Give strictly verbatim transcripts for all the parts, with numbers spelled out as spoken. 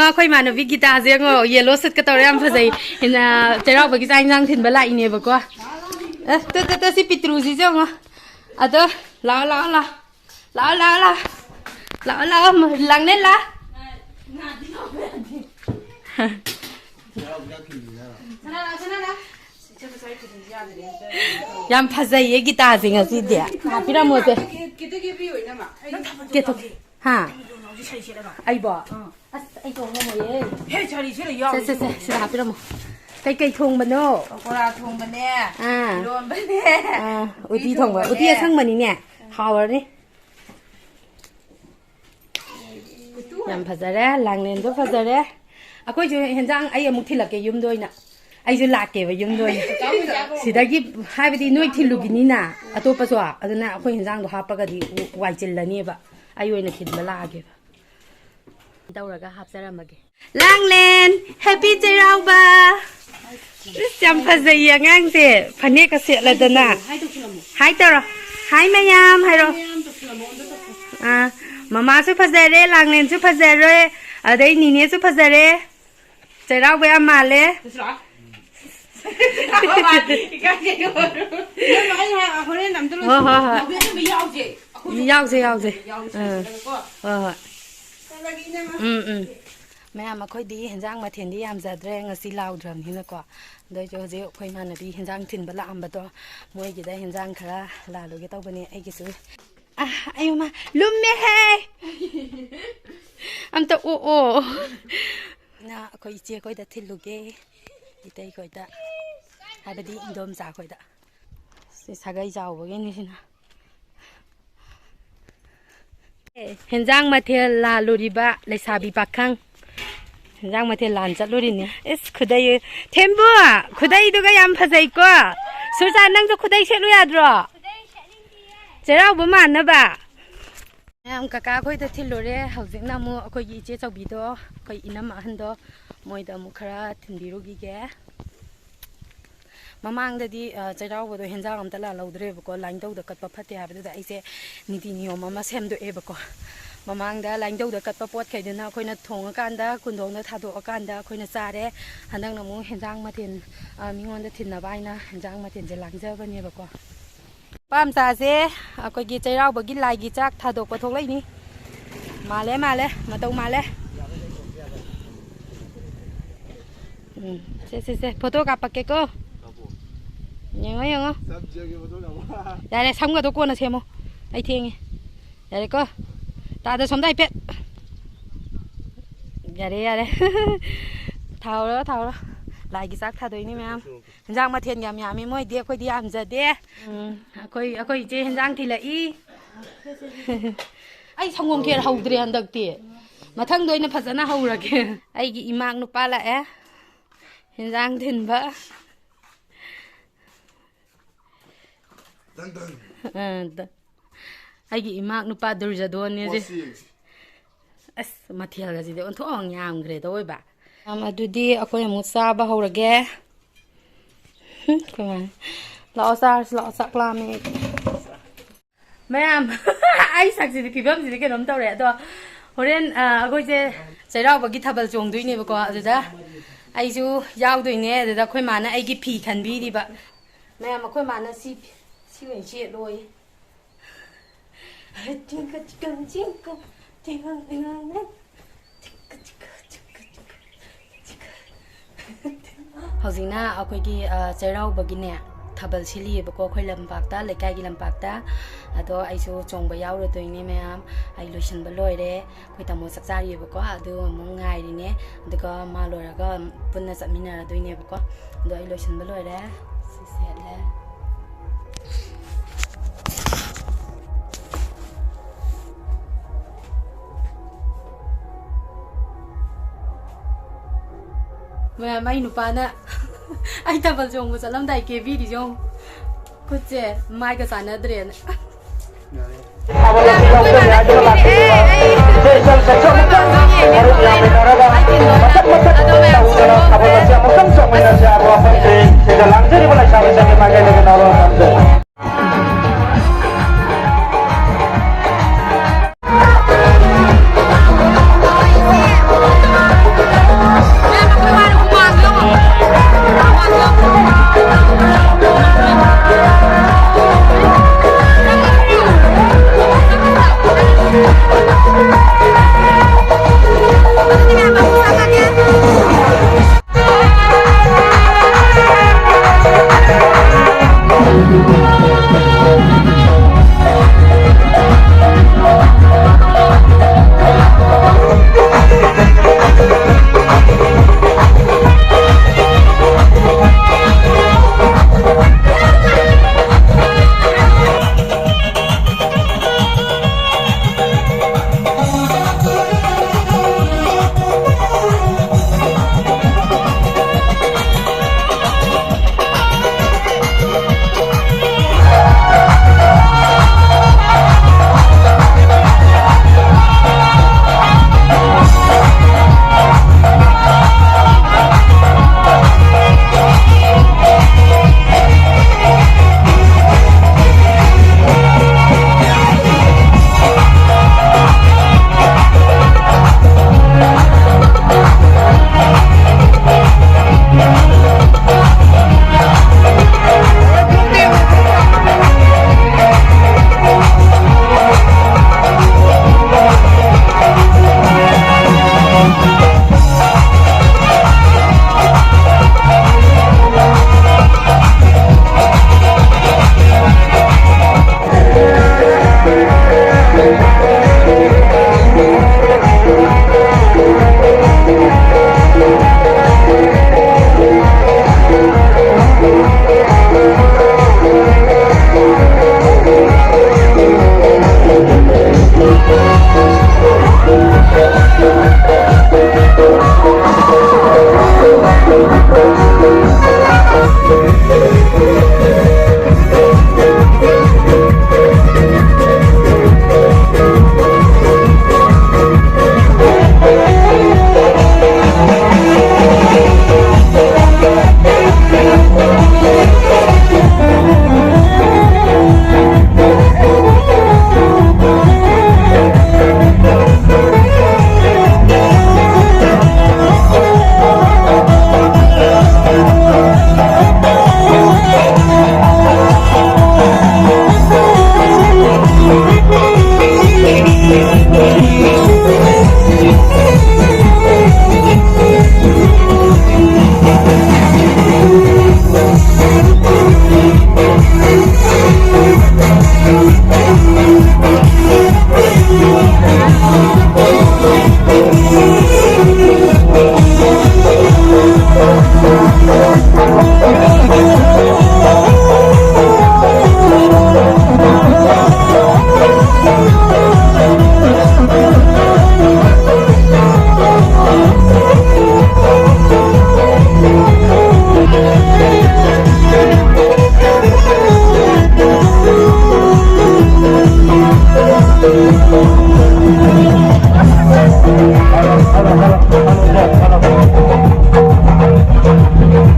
ꯑꯩꯈꯣꯏ ꯏꯃꯥꯟꯅꯕꯤ ꯒꯤꯇꯥꯁꯦ ꯌꯦꯡꯉꯣ, ꯌꯦꯜꯂꯣ ꯁꯨꯠꯀ ꯇꯧꯔ ꯌꯥꯝ ꯐꯖꯩ꯫ ꯏꯟꯅ-, ꯆꯩꯔꯥꯎꯕꯒꯤ ꯆꯥꯛ ꯏꯟꯁꯥꯡ ꯊꯤꯟꯕ ꯂꯥꯛꯏꯅꯦꯕꯀꯣ꯫ ꯑꯁ, ꯇꯨ, ꯇꯨ, ꯇꯨ, ꯁꯤ ꯄꯤꯇ꯭ꯔꯨꯁꯤꯁꯨ ꯌꯦꯡꯉꯣ꯫ ꯑꯗꯣ, ꯂꯥꯛꯑꯣ, ꯂꯥꯛꯑꯣ, ꯂꯥꯛꯑꯣ꯫ ꯂꯥꯛꯑꯣ, ꯂꯥꯛꯑꯣ, ꯂꯥꯛꯑꯣ꯫ ꯂꯥꯛꯑꯣ, ꯂꯥꯛꯑꯣ, ꯂꯥꯛꯑꯣ, ꯂꯥꯡꯂꯦꯟ ꯂꯥꯛ꯫ ꯌꯥꯝ ꯐꯖꯩꯌꯦ ꯒꯤꯇꯥꯁꯦ ꯉꯁꯤꯗꯤ꯫ ꯍꯥꯞꯄꯤꯔꯝꯃꯣꯁꯦ꯫ ꯀꯦꯊꯣꯛ-, ꯍꯥ? ꯑꯩꯕꯣ? ꯑꯁ, ꯑꯩ ꯇꯣꯡ ꯉꯝꯃꯣꯏꯌꯦ꯫ ꯁꯦ, ꯁꯦ, ꯁꯦ, ꯁꯤꯗ ꯍꯥꯞꯄꯤꯔꯝꯃꯣ꯫ ꯀꯩꯀꯩ ꯊꯣꯡꯕꯅꯣ? ꯄꯀꯣꯔꯥ ꯊꯣꯡꯕꯅꯦ, ꯑꯥ꯫ ꯏꯔꯣꯟꯕꯅꯦ, ꯑꯥ, ꯎꯇꯤ ꯎꯇꯤ ꯊꯣꯡꯕ꯫ ꯎꯇꯤ ꯊꯣꯡꯕꯅꯦ꯫ ꯑꯁꯪꯕꯅꯤꯅꯦ꯫ ꯍꯥꯎꯔꯅꯤ꯫ ꯌꯥꯝ ꯐꯖꯔꯦ, ꯂꯥꯡꯂꯦꯟꯁꯨ ꯐꯖꯔꯦ꯫ ꯑꯩꯈꯣꯏꯁꯨ ꯍꯦꯟꯖꯥꯡ ꯑꯩ ꯑꯃꯨꯛ ꯊꯤꯜꯂꯛꯀꯦ ꯌꯨꯝꯗ ꯑꯣꯏꯅ꯫ ꯑꯩꯁꯨ ꯂꯥꯛꯀꯦꯕ ꯌꯨꯝꯗ ꯑꯣꯏꯅ꯫ ꯁꯤꯗꯒꯤ, ꯍꯥꯏꯕꯗꯤ ꯅꯣꯏ ꯊꯤꯜꯂꯨꯈꯤꯅꯤꯅ ꯑꯇꯣꯞꯄꯁꯨ, ꯑꯗꯨꯅ ꯑꯩꯈꯣꯏ ꯍꯦꯟꯖꯥꯡꯗꯣ ꯍꯥꯞꯄꯒꯗꯤ ꯋꯥꯏ ꯆꯤꯜꯂꯅꯦꯕ꯫ ꯑꯩ ꯑꯣꯏꯅ ꯊꯤꯟꯕ ꯂꯥꯛꯑꯒꯦꯕ꯫ ꯇꯧꯔꯒ ꯍꯥꯞꯆꯔꯝꯃꯒꯦ꯫ ꯂꯥꯡꯂꯦꯟ, ꯍꯦꯄꯤ ꯆꯩꯔꯥꯎꯕ! ꯏꯁ, ꯌꯥꯝ ꯐꯖꯩꯌꯦ ꯑꯉꯥꯡꯁꯦ, ꯐꯅꯦꯛꯀ ꯁꯦꯠꯂꯗꯅ꯫ ꯍꯥꯏ ꯇꯧꯔꯣ꯫ ꯍꯥꯏ ꯃꯌꯥꯝ ꯍꯥꯏꯔꯣ꯫ ꯑꯥ, ꯃꯃꯥꯁꯨ ꯐꯖꯔꯦ, ꯂꯥꯡꯂꯦꯟꯁꯨ ꯐꯖꯔꯦ, ꯑꯗꯩ ꯅꯤꯅꯦꯁꯨ ꯐꯖꯔꯦ꯫ ꯆꯩꯔꯥꯎꯕ ꯌꯥꯝ ꯃꯥꯜꯂꯦ꯫ ꯍꯣꯔꯦꯟ ꯑꯝꯇ ꯍꯣꯏ, ꯍꯣꯏ, ꯍꯣꯏ꯫ ꯂꯧꯒꯦ ꯑꯗꯨꯝꯕ ꯌꯥꯎꯁꯦ꯫ ꯑꯩꯈꯣꯏꯁꯨ ꯌꯥꯎꯁꯦ, ꯌꯥꯎꯁꯦ꯫ ꯌꯥꯎꯁꯦ, ꯑꯥ꯫ ꯁꯤꯗꯅꯀꯣ꯫ ꯍꯣꯏ, ꯍꯣꯏ꯫ ꯆꯠꯂꯒꯦ, ꯏꯅꯝꯃ꯫ ꯎꯝ, ꯎꯝ꯫ ꯃꯌꯥꯝ, ꯑꯩꯈꯣꯏꯗꯤ ꯍꯦꯟꯖꯥꯡ ꯃꯊꯦꯜꯗꯤ ꯌꯥꯝꯖꯗ꯭ꯔꯦ ꯉꯁꯤ ꯂꯥꯎꯗ꯭ꯔꯕꯅꯤꯅꯀꯣ꯫ ꯑꯗꯨ ꯑꯣꯏꯁꯨ ꯍꯧꯖꯤꯛ ꯑꯩꯈꯣꯏ ꯏꯃꯥꯟꯅꯕꯤ ꯍꯦꯟꯖꯥꯡ ꯊꯤꯟꯕ ꯂꯥꯛꯑꯝꯕꯗꯣ, ꯃꯣꯏꯒꯤꯗ ꯍꯦꯟꯖꯥꯡ ꯈꯔ ꯂꯥꯜꯂꯨꯒꯦ ꯇꯧꯕꯅꯦ ꯑꯩꯒꯤꯁꯨ꯫ ꯑ, ꯑꯩ ꯃꯃꯥ, ꯂꯨꯝꯃꯦꯍꯦ! ꯑꯝꯇ ꯑꯣꯛꯑꯣ꯫ ꯅ ꯑꯩꯈꯣꯏ ꯏꯆꯦ ꯈꯣꯏꯗ ꯊꯤꯜꯂꯨꯒꯦ, ꯏꯇꯩ ꯈꯣꯏꯗ, ꯍꯥꯏꯕꯗꯤ ꯏꯟꯗꯣꯝꯆꯥ ꯈꯣꯏꯗ꯫ ꯁꯤ ꯁꯥꯒꯩ ꯆꯥꯎꯕꯒꯤꯅꯤ ꯁꯤꯅ꯫ ꯍꯦꯟꯖꯥꯡ ꯃꯊꯦꯜ ꯂꯥꯜꯂꯨꯔꯤꯕ ꯂꯩꯁꯥꯕꯤ ꯄꯥꯈꯪ꯫ ꯍꯦꯟꯖꯥꯡ ꯃꯊꯦꯜ ꯂꯥꯟ ꯆꯠꯂꯨꯔꯤꯅꯦ꯫ ꯏꯁ, ꯈꯨꯗꯩ, ꯊꯦꯝꯕꯨ, ꯈꯨꯗꯩꯗꯨꯒ ꯌꯥꯝ ꯐꯖꯩꯀꯣ꯫ ꯁꯨꯔꯆꯥꯟ, ꯅꯪꯁꯨ ꯈꯨꯗꯩ ꯁꯦꯠꯂꯨ ꯌꯥꯗ꯭ꯔꯣ? ꯆꯩꯔꯥꯎꯕ ꯃꯥꯟꯅꯕ꯫ ꯃꯌꯥꯝ ꯀꯀꯥ ꯈꯣꯏꯗ ꯊꯤꯜꯂꯨꯔꯦ꯫ ꯍꯧꯖꯤꯛꯅ ꯑꯃꯨꯛ ꯑꯩꯈꯣꯏꯒꯤ ꯏꯆꯦ ꯆꯧꯕꯤꯗꯣ, ꯑꯩꯈꯣꯏ ꯏꯅꯝꯃ ꯑꯍꯟꯗꯣ, ꯃꯣꯏꯗ ꯑꯃꯨꯛ ꯈꯔ ꯊꯤꯟꯕꯤꯔꯨꯈꯤꯒꯦ꯫ ꯃꯃꯥꯡꯗꯗꯤ, ꯑ, ꯆꯩꯔꯥꯎꯕꯗꯣ ꯍꯦꯟꯖꯥꯡ ꯑꯝꯇ ꯂꯥꯜꯍꯧꯗ꯭ꯔꯦꯕꯀꯣ, ꯂꯥꯏꯅꯤꯡꯊꯧꯗ ꯀꯠꯄ ꯐꯠꯇꯦ ꯍꯥꯏꯕꯗꯨꯗ ꯑꯩꯁꯦ ꯅꯤꯇꯤ ꯅꯤꯌꯣꯝ ꯑꯃ ꯁꯦꯝꯗꯣꯛꯑꯦꯕꯀꯣ꯫ ꯃꯃꯥꯡꯗ ꯂꯥꯏꯅꯤꯡꯊꯧꯗ ꯀꯠꯄ ꯄꯣꯠꯈꯩꯗꯨꯅ ꯑꯩꯈꯣꯏꯅ ꯊꯣꯡꯉꯀꯥꯟꯗ, ꯀꯨꯟꯗꯣꯡꯗ ꯊꯥꯗꯣꯛꯑꯀꯥꯟꯗ ꯑꯩꯈꯣꯏꯅ ꯆꯥꯔꯦ꯫ ꯍꯟꯗꯛꯅ ꯑꯃꯨꯛ ꯍꯦꯟꯖꯥꯡ ꯃꯊꯦꯜ, ꯑ, ꯃꯤꯉꯣꯟꯗ ꯊꯤꯟꯅꯕ ꯍꯥꯏꯅ ꯍꯦꯟꯖꯥꯡ ꯃꯊꯦꯜꯁꯦ ꯂꯥꯡꯖꯕꯅꯦꯕꯀꯣ꯫ ꯅꯨꯄꯥ ꯃꯆꯥꯁꯦ ꯑꯩꯈꯣꯏꯒꯤ ꯆꯩꯔꯥꯎꯕꯒꯤ ꯂꯥꯏꯒꯤ ꯆꯥꯛ ꯊꯥꯗꯣꯛꯄ ꯊꯣꯛꯂꯛꯏꯅꯤ꯫ ꯃꯥꯜꯂꯦ, ꯃꯥꯜꯂꯦ, ꯃꯇꯧ ꯃꯥꯜꯂꯦ꯫ ꯎꯝ, ꯁꯦ, ꯁꯦ, ꯁꯦ, ꯐꯣꯇꯣ ꯀꯥꯞꯄꯛꯀꯦꯀꯣ꯫ ꯌꯦꯡꯉꯣ, ꯌꯦꯡꯉꯣ꯫ ꯌꯥꯔꯦ, ꯁꯝꯒꯗꯣ ꯀꯣꯟꯅ ꯁꯦꯝꯃꯣ꯫ ꯑꯩ ꯊꯦꯡꯉꯦ꯫ ꯌꯥꯔꯦꯀꯣ? ꯇꯥꯗ ꯁꯣꯝꯗ ꯍꯥꯏꯐꯦꯠ꯫ ꯌꯥꯔꯦ, ꯌꯥꯔꯦ꯫ ꯊꯥꯎꯔꯣ, ꯊꯥꯎꯔꯣ꯫ ꯂꯥꯏꯒꯤ ꯆꯥꯛ ꯊꯥꯗꯣꯛꯏꯅꯤ ꯃꯌꯥꯝ꯫ ꯏꯟꯖꯥꯡ ꯃꯊꯦꯜ ꯌꯥꯝ ꯌꯥꯝꯃꯤ ꯃꯣꯏꯗꯤ, ꯑꯩꯈꯣꯏꯗꯤ ꯌꯥꯝꯖꯗꯦ꯫ ꯎꯝ, ꯑꯩꯈꯣꯏ, ꯑꯩꯈꯣꯏ ꯏꯆꯦ ꯍꯦꯟꯖꯥꯡ ꯊꯤꯜꯂꯛꯏ꯫ ꯑꯩ ꯁꯪꯒꯣꯝ ꯈꯦꯔ ꯍꯧꯗ꯭ꯔꯦ ꯍꯟꯗꯛꯇꯤ꯫ ꯃꯊꯪꯗ ꯑꯣꯏꯅ ꯐꯖꯅ ꯍꯧꯔꯒꯦ꯫ ꯑꯩꯒꯤ ꯏꯃꯥꯛ ꯅꯨꯄꯥ ꯂꯥꯛꯑꯦ꯫ ꯍꯦꯟꯖꯥꯡ ꯊꯤꯟꯕ꯫ ꯗꯪ ꯗꯪ꯫ ꯑ, ꯗ-, ꯑꯩꯒꯤ ꯏꯃꯥꯛ ꯅꯨꯄꯥ ꯗꯨꯔꯖꯗꯣꯟꯅꯦ ꯁꯦ꯫ ꯄꯣꯠꯁꯤ ꯌꯦꯡꯁꯤ꯫ ꯑꯁ, ꯃꯊꯦꯜꯒꯁꯤꯗꯤ ꯑꯣꯟꯊꯣꯛꯅ ꯌꯥꯝꯈ꯭ꯔꯦꯗ ꯑꯣꯏꯕ꯫ ꯃꯌꯥꯝ, ꯑꯗꯨꯗꯤ ꯑꯩꯈꯣꯏ ꯑꯃꯨꯛ ꯆꯥꯕ ꯍꯧꯔꯒꯦ꯫ ꯍꯨꯝ, ꯀꯃꯥꯏꯅ? ꯂꯥꯛꯑꯣ, ꯆꯥꯔꯁꯤ ꯂꯥꯛꯑꯣ, ꯆꯥꯛ ꯂꯥꯝꯃꯦ ꯑꯩꯗꯤ꯫ ꯃꯌꯥꯝ, ꯑꯩ ꯁꯛꯁꯤꯗꯤ, ꯐꯤꯕꯝꯁꯤꯗꯤ ꯀꯩꯅꯣꯝ ꯇꯧꯔꯦ꯫ ꯑꯗꯣ ꯍꯣꯔꯦꯟ, ꯑ, ꯑꯩꯈꯣꯏꯁꯦ ꯆꯩꯔꯥꯎꯕꯒꯤ ꯊꯥꯕꯜ ꯆꯣꯡꯗꯣꯏꯅꯦꯕꯀꯣ꯫ ꯑꯗꯨꯗ ꯑꯩꯁꯨ ꯌꯥꯎꯗꯣꯏꯅꯦ꯫ ꯑꯗꯨꯗ ꯑꯩꯈꯣꯏ ꯃꯥꯅ ꯑꯩꯒꯤ ꯐꯤ ꯈꯟꯕꯤꯔꯤꯕ꯫ ꯃꯌꯥꯝ, ꯑꯩꯈꯣꯏ ꯃꯥꯅ ꯁꯤ, ꯁꯤ ꯑꯣꯏꯅ ꯁꯦꯠꯂꯣꯌꯦ꯫ ꯍꯧꯖꯤꯛꯅ ꯑꯩꯈꯣꯏꯒꯤ, ꯑ, ꯆꯩꯔꯥꯎꯕꯒꯤꯅꯦ, ꯊꯥꯕꯜ ꯁꯤꯜꯂꯤꯑꯕꯀꯣ ꯑꯩꯈꯣꯏ ꯂꯝꯄꯥꯛꯇ, ꯂꯩꯀꯥꯏꯒꯤ ꯂꯝꯄꯥꯛꯇ꯫ ꯑꯗꯣ ꯑꯩꯁꯨ ꯆꯣꯡꯕ ꯌꯥꯎꯔꯨꯗꯣꯏꯅꯦ ꯃꯌꯥꯝ꯫ ꯑꯩ ꯂꯣꯏꯁꯤꯟꯕ ꯂꯣꯏꯔꯦ꯫ ꯑꯩꯈꯣꯏ ꯇꯥꯃꯣ ꯆꯥꯛ ꯆꯥꯔꯤꯑꯕꯀꯣ, ꯑꯗꯨ ꯑꯃꯨꯛ ꯉꯥꯏꯔꯤꯅꯦ꯫ ꯑꯗꯨꯒ ꯃꯥ ꯂꯣꯏꯔꯒ ꯄꯨꯟꯅ ꯆꯠꯃꯤꯟꯅꯔꯗꯣꯏꯅꯦꯕꯀꯣ꯫ ꯑꯗꯣ ꯑꯩ ꯂꯣꯏꯁꯤꯟꯕ ꯂꯣꯏꯔꯦ꯫ ꯁꯤ ꯁꯦꯠꯂꯦ꯫ ꯃꯌꯥꯝ, ꯑꯩ ꯅꯨꯄꯥꯅ ꯑꯩ ꯊꯥꯕꯜ ꯆꯣꯡꯕ ꯆꯠꯂꯝꯗꯥꯏ ꯀꯦꯕꯤꯔꯤꯁꯦ ꯌꯦꯡꯉꯨ꯫ ꯈꯨꯠꯁꯦ ꯃꯥꯏꯒ ꯆꯥꯟꯅꯗ꯭ꯔꯦꯅ꯫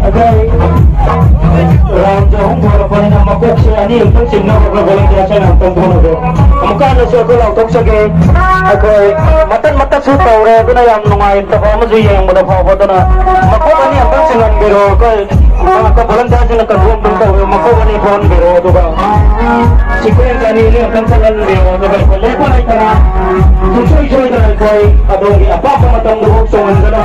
ꯑꯩꯈꯣꯏ ꯔꯥꯎꯟꯁꯦ ꯑꯍꯨꯝ ꯊꯣꯛꯂꯛꯄꯅꯤꯅ ꯃꯀꯣꯛꯁꯦ ꯑꯅꯤ ꯑꯃꯨꯛꯇꯪ ꯆꯤꯡꯅꯕ ꯑꯩꯈꯣꯏ ꯚꯣꯂꯨꯟꯇꯤꯌꯔꯁꯤꯡꯅ ꯑꯃꯨꯛꯇꯪ ꯊꯣꯛꯅꯕꯤꯌꯨ꯫ ꯑꯃꯨꯛꯀ ꯍꯟꯅꯁꯨ ꯑꯩꯈꯣꯏ ꯂꯥꯎꯊꯣꯛꯆꯒꯦ꯫ ꯑꯩꯈꯣꯏ ꯃꯇꯠ ꯃꯇꯠꯁꯨ ꯇꯧꯔꯦ, ꯑꯗꯨꯅ ꯌꯥꯝ ꯅꯨꯡꯉꯥꯏꯇꯕ ꯑꯃꯁꯨ ꯌꯦꯡꯕꯗ ꯐꯥꯎꯕ꯫ ꯑꯗꯨꯅ ꯃꯀꯣꯛ ꯑꯅꯤ ꯑꯃꯨꯛꯇꯪ ꯆꯤꯡꯍꯟꯕꯤꯔꯣ꯫ ꯑꯩꯈꯣꯏ ꯑꯃꯨꯛꯀ ꯚꯣꯂꯨꯟꯇꯤꯌꯔꯁꯤꯡꯅ ꯀꯟꯇ꯭ꯔꯣꯜ ꯑꯗꯨꯝ ꯇꯧꯕꯤꯌꯨ, ꯃꯀꯣꯛ ꯑꯅꯤ ꯊꯣꯛꯍꯟꯕꯤꯔꯣ꯫ ꯑꯗꯨꯒ ꯁꯤꯀ꯭ꯋꯦꯟꯁ ꯑꯅꯤ ꯑꯅꯤ ꯑꯃꯨꯛꯇꯪ ꯆꯠꯍꯟꯕꯤꯔꯣ꯫ ꯑꯗꯨꯒ ꯑꯩꯈꯣꯏ ꯂꯦꯞꯄ ꯂꯩꯇꯅ ꯁꯨꯡꯁꯣꯏ ꯁꯣꯏꯗꯅ ꯑꯩꯈꯣꯏ ꯑꯗꯣꯝꯒꯤ ꯑꯄꯥꯝꯕ ꯃꯇꯝꯗꯨ ꯐꯥꯎ ꯆꯣꯡꯍꯟꯒꯅꯨ꯫